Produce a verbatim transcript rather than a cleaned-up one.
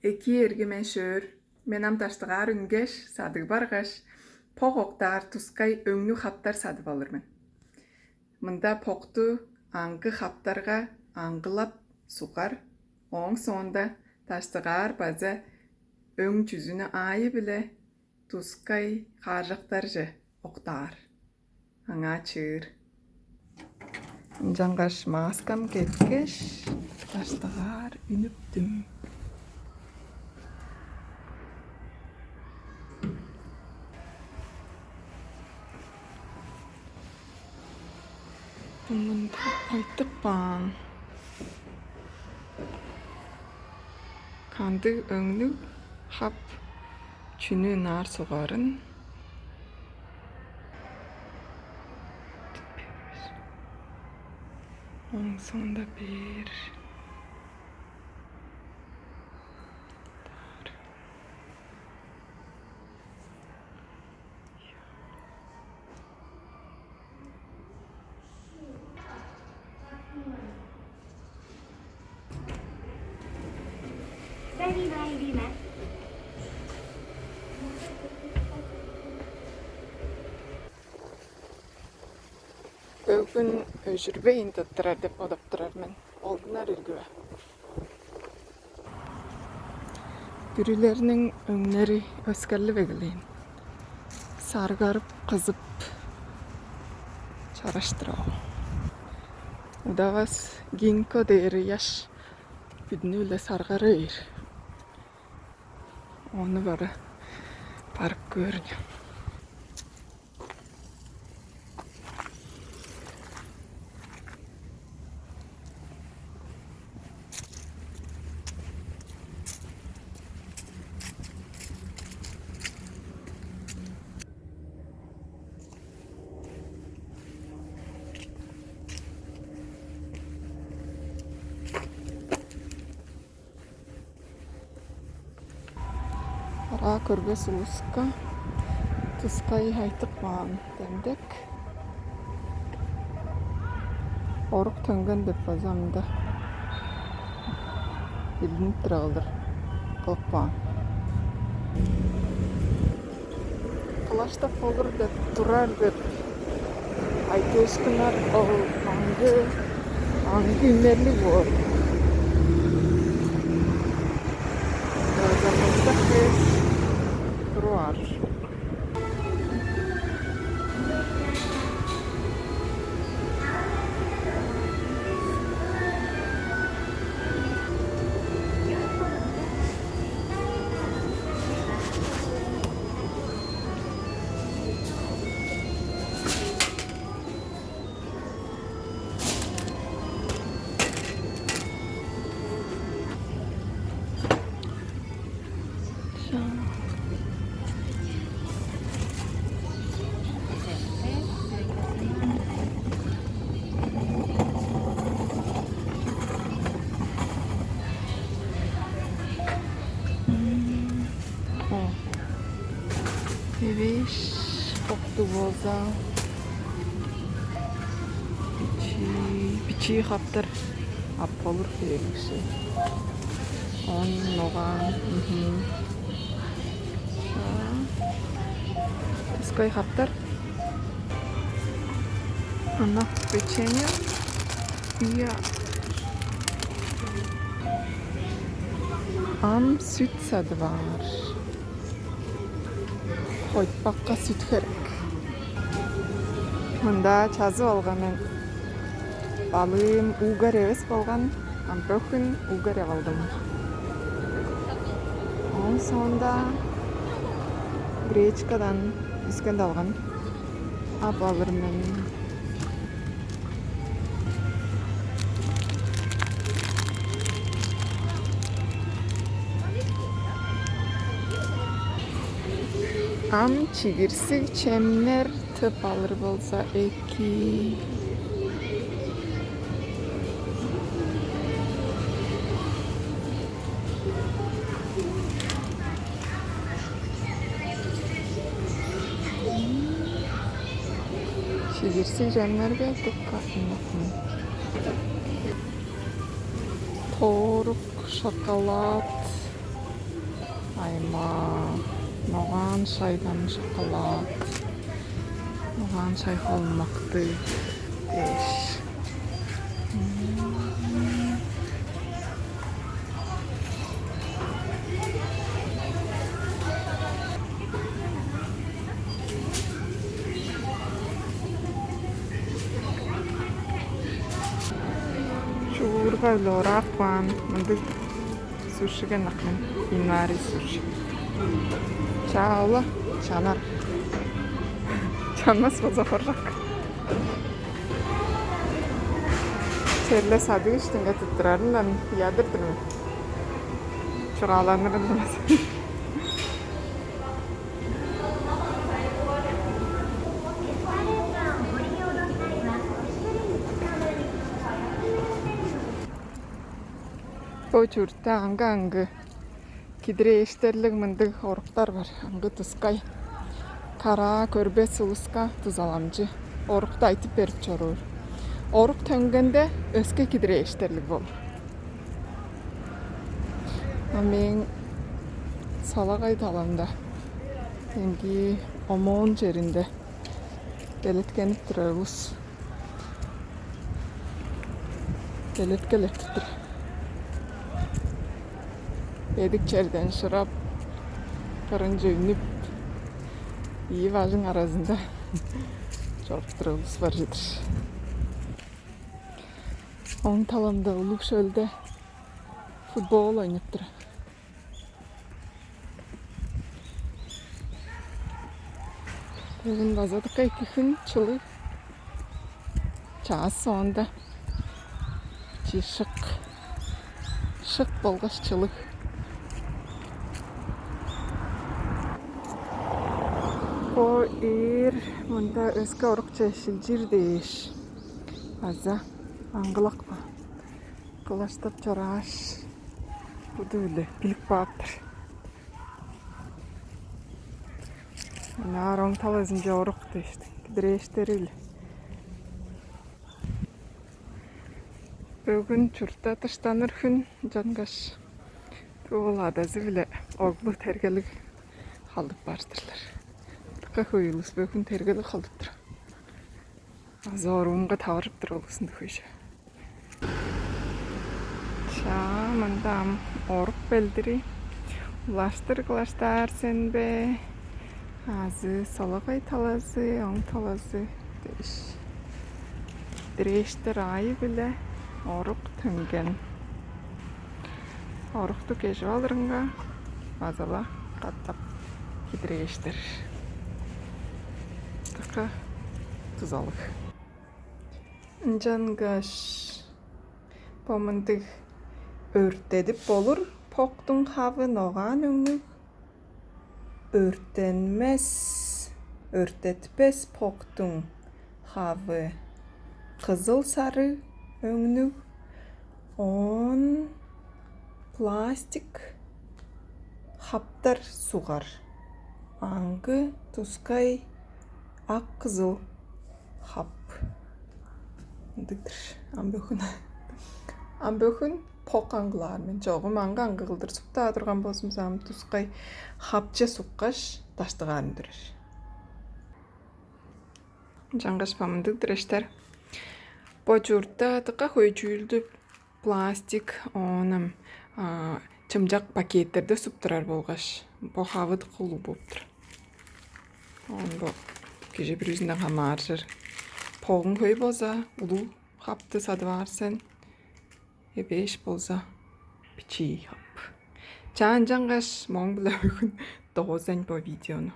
Экии, эрги мен шөөр, мен ам даштыгаар үнгеш, садыг баргаш, пок октаар тускай өңнүг хаптар садып алыр мен. Мында покту аңгы хаптарга аңгылап сугар, ооң соонда даштыгаар база өң чүзүнү аайы-биле тускай хааржактарже октаар. Аңаа чыыр. Ынчангаш мааскам кеткеш, даштыгаар үнүптүм. Мында айтып каан. Кандыг өңнүг хап чүнү ынаар сугарын. Ооң соонда бээр. Бөгүн өжүрбейн туттурар деп бодап турар мен. Олдунар ирги бе? Бүрүлерниң өңнери өскерлип эгелээн. Саргарып, кызып чараштыр ол. Удавас гинко дээри ыяш бүдүнү-биле саргара бээр. Ону бары барып көөрүң. Араа көрбес улуска тускай айтып каан демдек. Орук төнген деп база мында билдинип тура кылдыр кылып каан. Кылаштап болур деп турар деп айтыышкыннар ол аңгы, аңгы үнерлиг боор. Озамастак беш туруп аар. Эвээш, октуг болза, бичии, бичии хаптар ап болур хевирлиг. Он ногаан. Мгм. Чаа. Тускай хаптар. Ана печенье. Ийе. Ам сүт садып аар. Хойтпакка сүт херек. Мында чазып алган мен. Балыым угар эвес болган, ам бөгүн угар эп алдым. Ооң соонда гречкадан үскен алган. Ап алыр мен. Ам чигирсиг чемнер тып алыр болза эки. Чигирсиг чемнерге дыка ынак мен. Тоорук, шоколад, Улаан шайдан шоколад, улаан шай холмактыг дээш. Чуурга-биле ораап каан мындыг сушиге ынакмын. Инмари суши. Чаа, ол-ла чанар. Чанмас болза хоржок. Черле садыг иштинге туттурарындан ыядыр-дыр мен. Чугааланырын дыңназын. Бо чуртта аңгы-аңгы кидирээштерлиг мындыг оруктар бар. Аңгы тускай. Караа көрбес улуска дузаламчы. Орукту айтып берип чоруур. Орук төнгенде өске кидирээштерлиг болур. А мээң солагай талымда, эңги омон черинде белеткенип турар улус. Белеткел эртип тур. Эдик черден шырап, кырынче үнүп, ийи бажың аразында чоруп турар улус бар чыдыр. Оң талымда улуг шөлде футбол ойнап тур. Бүгүн база дыка эки хүн, чылыг. Чаас соонда чи шык, шык болгаш чылыг. Бо ээр мында өске орукче шилчир дээш, база аңгылак ба. Кылаштап чорааш, буду-биле билип кааптар. Ынаар оң талазынче орук дээштиң, кидирээштери-биле. Бөгүн чуртта дыштаныр хүн, ынчангаш ол адазы-биле оглу тергелиг халдып бар-дырлар. Дыка хөй улус бөгүн тергелиг халдып тур. Азы оруунга таварып тур ол узунду хөйже. Чаа, мында ам орук белдири. Улаштыр кылаштаар сен бе? Азы солагай талазы, оң талазы дээш. Дирээштер аайы-биле орук төнген. Орукту кежип алырынга база-ла катап кидирээштер. Дыка дузалыг. Ынчангаш бо мындыг өрттедип болур поктуң хавы ногаан өңнүг, өрттенмес, өрттетпес поктуң хавы кызыл-сарыг өңнүг, оон пластик хаптар сугар, аңгы тускай ак-кызыл хап. Ындыг-дыр. Ам бөгүн, ам бөгүн пок аңгылаар мен. Чогум аңгы-аңгы кылдыр суптаар турган болзумза, ам тускай хапче суккаш, даштыгаарын турар. Ынчангаш бо мындыг-дыр, эштер. Бо чуртта дыка хөй чүүлдү пластик, оон ам, а, чымчак пакеттерде суптурар болгаш, бо хавы дыка улуг болуп тур. Оон бо кижи бүрүзүнден хамааржыр. Погуң хөй болза, улуг хапты садып аар сен. Эвээш болза, бичии хап. Чаа, ынчангаш мооң-биле бөгүн доозайн бо видеону.